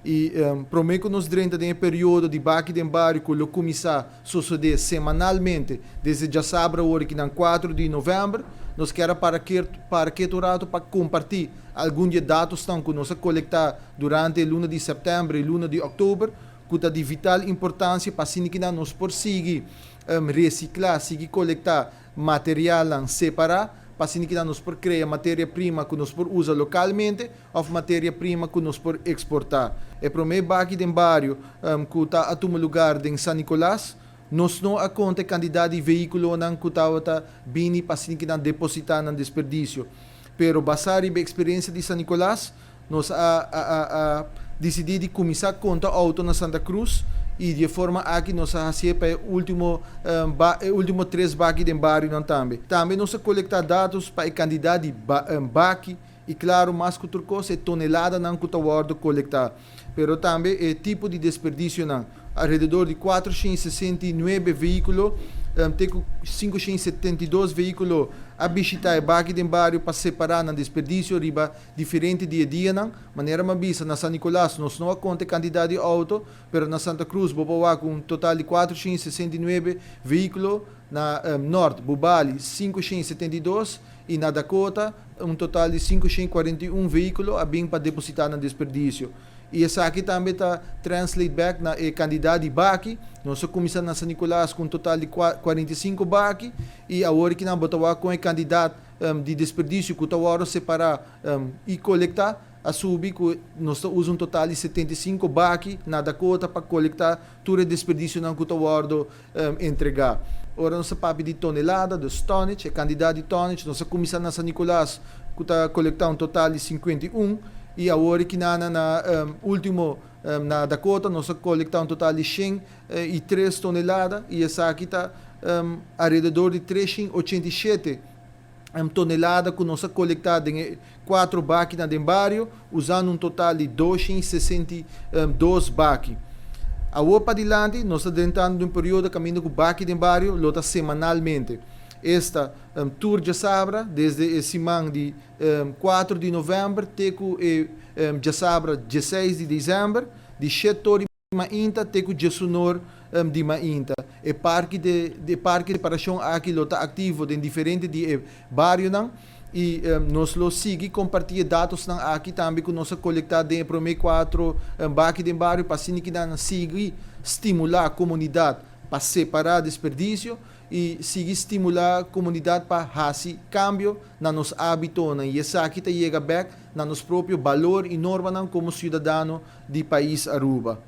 I promé ku nos drenta den e periodo di Baki den Bario ku lo kuminsá sosodé semanalmente desde djasabra awor aki nan 4 di novèmber, nos kier a para ketu un ratu pa kompartí algun di e datosnan ku nos a kolektá durante luna di sèptèmber i luna di òktober, ku ta di vital importansia pa asina ku nos por sigui resiklá, sigui kolektá materialnan separá, pa asina ku nos por krea materia prima ku nos por usa lokalmente òf materia prima ku nos por eksportá. E promé Baki den Bario ku ta a tuma lugá na San Nicolas, nos no a konta kantidat di vehíkulonan ku tabata bini pa asina ku depositá nan desperdisio. Pero basá riba eksperensia di San Nicolas, nos a disidí di kuminsá konta outo na Santa Cruz i di forma aki nos a hasi pa e último tres Baki den Bario tambe. Tambe nos a kolektá datos pa e kantidat di baki i, klaro, mas ku otro kos, e toneladanan ku ta wòrdu kolektá. Pero tambe e tipo di desperdisionan, alrededor di 469 vehíkulo, te 572 vehíkulo a bishitá e Baki den Bario pa separá nan desperdisio riba diferente dianan. Manera m'a bisa, na San Nicolas nos no a konta kantidat di outo, pero na Santa Cruz bo por ku un total di 469 vehíkulo, na Norte, Bubali, 572 i na Dakota un total di 541 vehíkulo a bin pa depositá nan desperdisio. I esaki tambe ta translate back na e kantidat di baki. Nos a kuminsá na San Nicolas ku un total di 45 baki i awor ku nos ta ku e kantidat di desperdisio ku ta separá i kolektá a subi ku nos ta usa un total di 75 baki na Dakota pa kolektá tur e desperdisionan ku ta wòrdu entregá. Ora nos papia di tonelada, di tonnage, e kantidat di tonnage, nos a kuminsá na San Nicolas ku ta kolektá un total di 51 i awor ku na último na Dakota nos a kolektá un total di 103 tonelada i esaki ta alrededor di 387 tonelada ku nos a kolektá den kuater baki na den bario, usando un total di 262 baki. Awor pa dilanti, nos ta drentando den un periodo kaminda ku Baki den Bario lo ta semanalmente. Esta tur djasabra, desde e siman di 4 di novèmber, te ku e djasabra 16 di desèmber, di 7 or di mainta te ku 11 or di mainta. E parke di separashon aki lo ta aktivo den diferente di e barionan i nos lo sigui kompartí datosnan aki tambe ku nos a kolektá den promé kuater Baki den Bario pa asina ku sigui stimulá komunidat pa separá desperdisio i sigui stimulá komunidat pa hasi kambio na nos hábitonan i esaki ta yega bèk na nos propio balor i normanan komo siudadano di pais Aruba.